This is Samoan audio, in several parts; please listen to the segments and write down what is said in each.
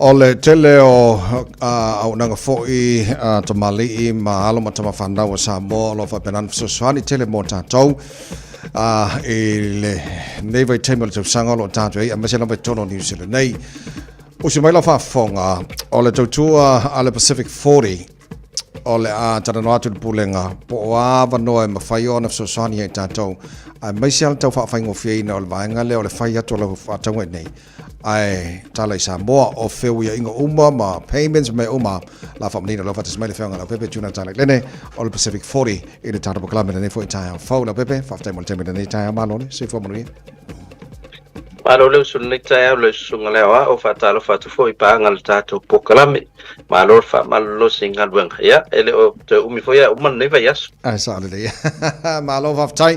O le tele o auaunaga foi a tamalii ma alo ma tamafanau a Samoa o lo o faapena ona fesoasoani tele mo tatou i lenei vaitaimi o le tausaga o lo o tatou ai, aemaise lava i totonu o Niu Sila nei. Usi mai lau faafofoga, o le tautua a le Pacific 40 o le a talanoa atu le pulega po o a avanoa e mafai ona fesoasoani ai tatou, aemaise lava le tau faafaigofieina o le vaega lea o le fai atu o lau faatauga i nei ae tala i Samoa o feuiaiga uma ma payments ma mea uma la faamanino lau faatasi mai le afioga Leaupepe Juna Talailene o le Pacific 40 i le tatou polokalame lenei foi taeao fou. Leaupepe, faafetai mo le taimi lenei taeao, malo le soifua manuia. Malo le uso lenei taeao le susuga le aoao, faatalofa atu foi i paaga le tatou polokalame. Malo le faamalolosi i galuega. Ia, e le o toe umi foi ae uma lenei vaiaso. Ae sao lelei. Malo faafetai.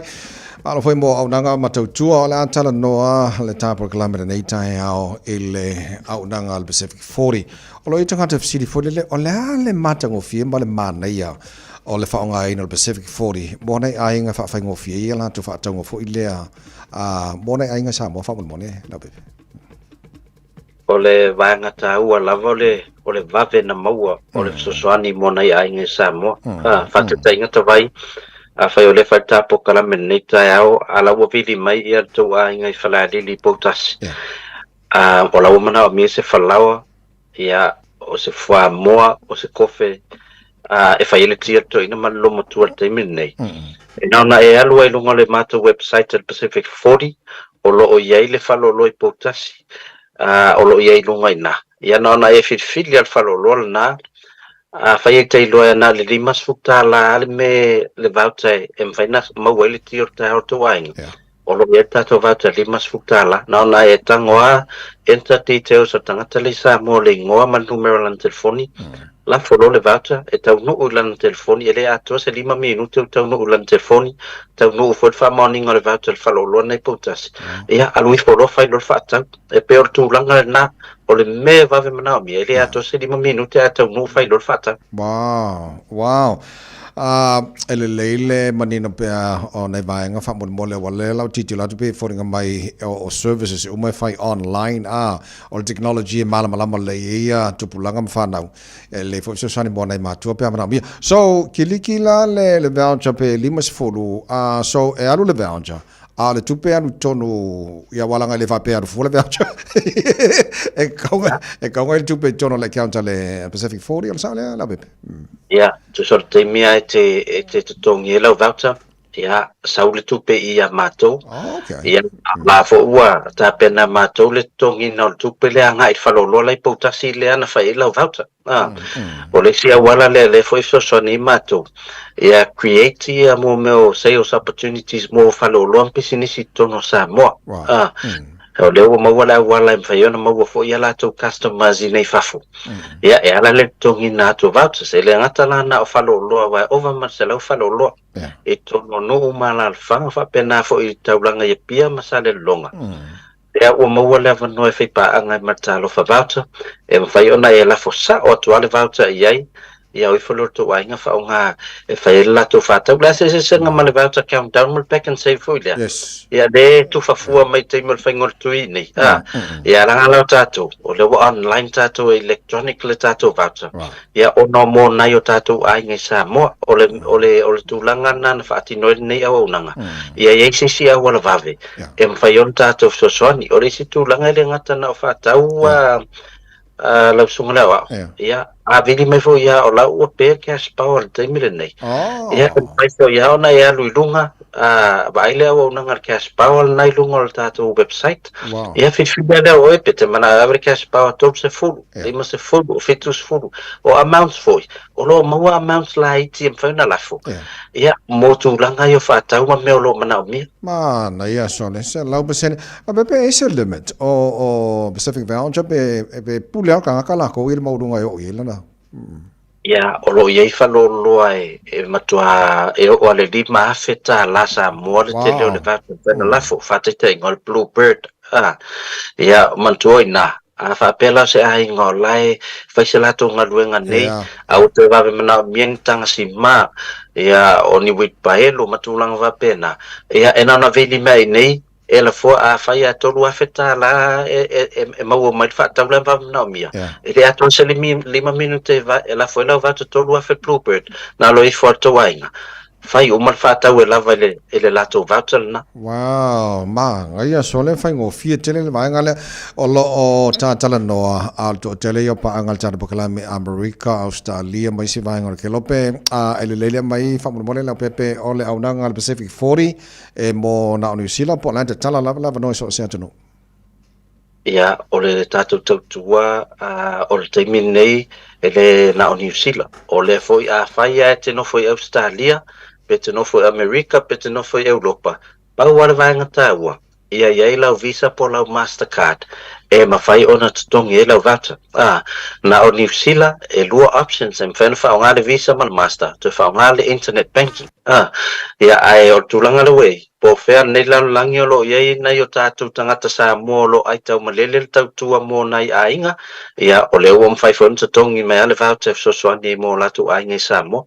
Malo foi mo auaunaga ma tautua. O le a talanoa le ta polokalame lenei taeao i le auaunaga a le Pacific 40. O lo o i ai tagata e fesili foi lele, o le a le matagofie ma le manaia o le faaaogaina o le Pacific 40 mo nai aiga e faafaigofie ai a latou faatauga foi lea mo nai aiga Samoa faamolemole, Leaupepe? O le vaega taua lava o le, o le vave na maua o le fesoasoani mo nai aiga i Samoa. Faataitaiga tavai, afai o lea e fai le ta polokalame i lenei taeao, a la ua vili mai ia le tou aiga i Falealili i Poutasi, o la ua manaomia se falaoa, ia, o se fuamoa, o se kofe, e fai ai le ti a le toeaina ma le lomatua i le taimi lenei. E na ona e alu ai i luga o le matou website a le Pacific 40, o lo o i ai le faleoloa i Poutasi, o lo o i ai i luga i ina. Ia na ona e filifili lava le faleoloa lena, afai e te iloa na o le $50 lava le mea le voucher e mafai ona maua ai le ti o le taeao o le tou aiga, o lo o i ai le tatou voucher $50. Na ona e tago lava, enter details a le tagata lea i Samoa, le igoa ma le numera o lana telefoni, lafo loa le voucher, e taunuu i lana telefoni, e le atoa se lima minute ua taunuu i lana telefoni, taunuu foi le faamaoniga o le voucher i le faleoloa lenei Poutasi, ia alu ifo loa fai loa le faatau. E pei o le tulaga lena, o le mea e vave manaomia, e le atoa se lima minute ae taunuu fai loa le faatau. Wow, wow. E lelei le manino pea o nai vaega faamolemole aua lea la ua tilotilo atu pei e foliga mai o services uma e fai online a o le technology e malamalama lelei ai ia tupulaga ma fanau e lelei foi fesoasoani mo nai matua pe a manaomia. So, kiliki la le le voucher pe 50 a so e alu le voucher A o le tupe e alu i totonu ia aua leaga e le faapea e alu fua le voucher. E kauga, e kauga ai le tupe i totonu o le account a le Pacific 40, o le sao lea, Leaupepe? Ia, tusa o le taimi lava e te, e te totogi ai lau voucher, ia, sau le tupe i ia matou. Oh, okay. Ia, a la foi ua tapena e matou le totogiina o le tupe lea agai i le faleoloa la i Poutasi lea na fai ai lau voucher. O le isi auala lea lea foi e fesoasoani ai matou, ia create ia mo mea o sales opportunities mo faleoloa ma pisinisi i totonu o Samoa. O lea ua maua le auala e mafai ai ona maua foi a latou customers i nei fafo. Ia, e ala lea i le totogiina atu o vouchers. E le gata la na o faleoloa aua e ova ma le 100 faleoloa i totonu o nuu ma alaalafaga faapena foi i le taulaga i Apia ma Salelologa. Lea ua maua le avanoa e faipaaga ai ma le Talofa Voucher, e mafai ona e lafo sao atu lava le voucher i ai, ia o ifo lea o le tou aiga faaaoga e fai ai le latou faatau. O le a se eseesega ma le voucher Countdown ma le Pack and Save foi lea? Ia lea e tufa fua mai i le taimi o le faiga o le tui nei. Ia leaga la o tatou, o lea ua online tatou e electronic le tatou voucher, ia ona mo nai o tatou aiga i Samoa. O le, o le, o le tulaga lena na faatino ai lenei auaunaga, ia i ai se isi auala vave e mafai ona tatou fesoasoani. O le isi tulaga e le gata na o faatau lau susuga i le aoao, ia, a vili mai foi ia o la ua pe cash power i le taimi lenei. Ia, e mafai foi lava ona e alu i luga, vaai le auaunaga a le cash power lena i luga o le tatou website. Ia, filifili lava lea o oe pe te manao e ave le cash power 30, 50, 70, o amounts foi, O lo o maua amounts laiti e mafai ona lafo, ia, mo tulaga ia o faatau ma mea o lo o manaomia. Manaia sole, 100%. A pe e se limit o, o Pacific Voucher pe, pe pule lava tagata lakou i le maualuga e oo i ai lana. Ia, o lo o i ai faleoloa e, e matua e oo a le $5,000 Samoa le tele o le voucher e mafai ona lafo, faataitaiga o le Blue Bird. Ia, manatua i ina, A faapea la o se aiga o la e fai se latou galuega nei, a ua toe vave manaomia ni taga sima, ia, o ni uilipaelo ma tulaga faapena, ia, e na ona vili mai ai nei, E lafoa afai lava e $3,000 e maua mai le faatau lea ma manaomia, e le atoa se 5 minute e lafo ai lau voucher 3,000 Bluebird na alo ifo a le tou aiga. Fai uma le faatau e lava i le latou voucher lena. Wow, manaia sole faigofie tele le vaega lea o lo o tatalanoa a o le toatele ia o paaga a le tatou polokalame Amerika, Australia ma isi vaega o le Kelope. A e lelei lea mai faamolemole Leaupepe o le auaunaga a le Pacific 40 E mo na o Niu Sila po o le a tatala lava le avanoa i so o se atunuu? Ia, o le tatou tautua o le taimi lenei, e le na o Niu Sila. O lea foi afai lava e te nofo i Ausetalia, pe te nofo i Amerika, pe te nofo i Europa, pau lava le vaega taua, ia i ai lau Visa po o lau Mastercard e mafai ona totogi ai lau voucher. A, na o Niu Sila, e lua options e mafai ona faaaoga le Visa ma le Master, toe faaaoga le internet banking. A, ia, ae o le tulaga lea ua i ai, po o fea lenei lalolagi o lo o i ai nai o tatou tagata Samoa o lo o aitaumalele le tautua mo nai aiga, ia, o lea ua mafai foi ona totogi mai lava le voucher e fesoasoani ai mo latou aiga i Samoa.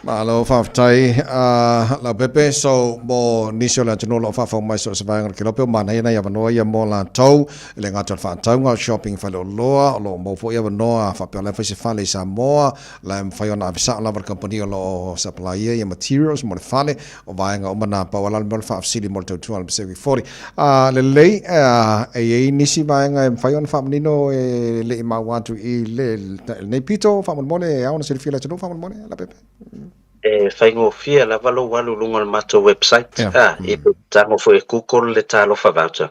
Malo faafetai a Laupepe. So mo nisi o le atunuu o lo o faafou mai so o se vaega o le Kelope, ua manaia nai avanoa ia mo latou e le gata o le faatauga o shopping faleoloa, o lo o maua foi avanoa faapea o la e fai se fale i Samoa, la e mafai ona ave sao lava le kamupani o lo o supplyaia ia materials mo le fale, o vaega uma na pau a la le mea o le faafesili mo le tautua a le Pacific 40. A lelei, e i ai nisi vaega e mafai ona faamanino e le i maua atu i lenei pito faamolemole e ao ona silafia e le atunuu faamolemole, Leaupepe? E faigofie lava lou alu i luga o le matou website, i le tago foi e Google le Talofa Voucher.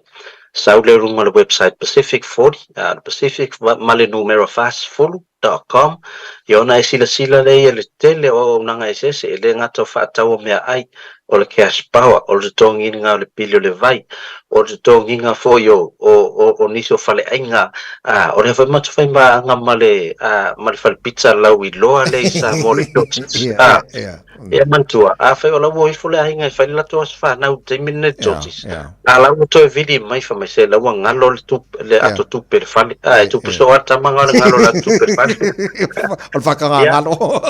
Sau lea i luga o le website Pacific 40, a o le Pacific ma le numera 40, Com, ia ona e silasila lea ia le tele o auaunaga eseese, e le gata o faatau o meaai, o le cash power, o le totogiina o le pili o le vai, o le totogiina foi o, o, o, o nisi o faleaiga, a, o lea foi matou fai paaga ma le, a, ma le fale pizza lauiloa lea i Samoa, le George's, a, Ia manatua, afai o la ua o ifo le aiga e fai le latou aso fanau i le taimi lenei le Georges, a la ua toe vili mai fai mai, se la ua galo le tupe, le ato tupe i le fale. A, e tupu soo lava le tama na o le galo o le ato tupe i le fale. O le whakangangalo.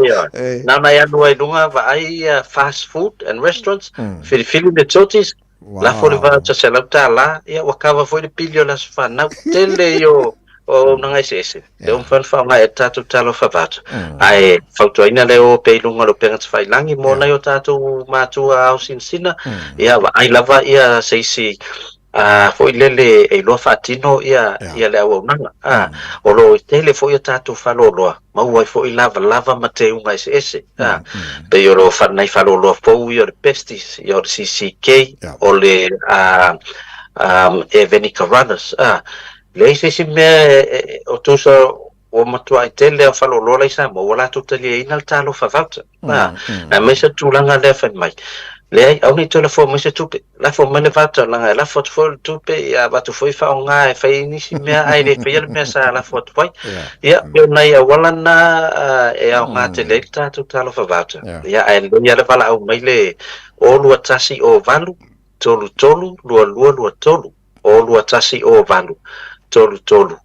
Ia, na ona e alu ai i luga vaai ia fast food and restaurants, filifili le Georges, Lafo le voucher $100, ia ua cover foi le pili o le aso fanau. Tele ia o auaunaga eseese, lea ua mafai ona faaaoga e tatou Talofa Voucher. Ae fautuaina lea o pea i luga o le upega tafailagi mo nai o tatou matua ao sinasina, ia vaai lava ia se isi foi lele e iloa faatino ia le auaunaga. O lo o tele foi a tatou faleoloa maua ai foi lavalava ma teuga eseese. A, pei o lo o nai faleoloa fou ia o le Besties, ia o le CCK, o le Eveni Caruthers. A, leai se isi mea o tusa ua matuai tele a faleoloa la i Samoa ua latou taliaina le Talofa Voucher. A, aemaise le tulaga lea fai mai, leai, aua ne i toe lafoa mai se tupe. Lafo mai le voucher leaga e lafo atu foi le tupe ia avatu foi faaaoga e fai ai nisi mea ae le faia le mea sa lafo atu ai. Ia pei o nai auala na e aoga tele ai le tatou Talofa Voucher. Ia ae lelei lava le valaau mai le 0 21 08 33 22 23, 0 21 08 33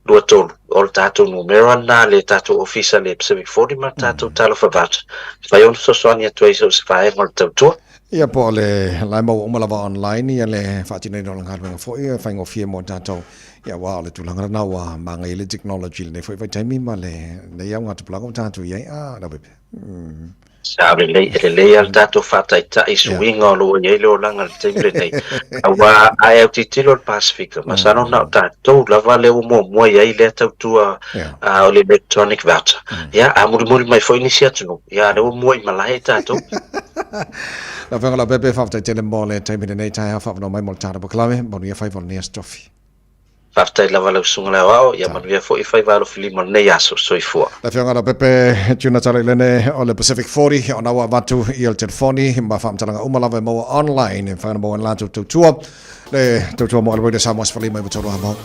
22 23. O le tatou numera lena le tatou ofisa le Pacific 40 ma le tatou Talofa Voucher. Mafai ona fesoasoani atu ai i so o se vaega o le tautua. Ia po o le la e maua uma lava online ia le faatinoina o le galuega foi e faigofie mo tatou. Ia aua o le tulaga lena ua manaia le technology i lenei foi vaitaimi ma lenei augatupulaga ua tatou i ai. A, Leaupepe. Sao lelei, e lelei lava le tatou faataitai i suiga o lo o i ai le olaga i le taimi lenei. Aua a e autitilo i le Pasefika, masalo na o tatou lava lea ua muamua i ai lea tautua o le electronic voucher. Ia, a mulimuli mai foi nisi atunuu, ia, lea ua mua i malae tatou. Lau Afioga Leaupepe, faafetai tele mo le taimi lenei taeao faavanoa mai mo le tatou polokalame. Manuia faiva o lenei aso tofi. Faafetai lava lau susuga i le aoao, ia manuia foi faiva alofilima o lenei aso. Soifua. Le Afioga Leaupepe Tuna Talalelene o le Pacific 40, ona ua avatu ia le telefoni ma faamatalaga uma lava e maua online e mafai ona maua e latou tautua le tautua mo le Radio Samoa 15 i 3 Hamo.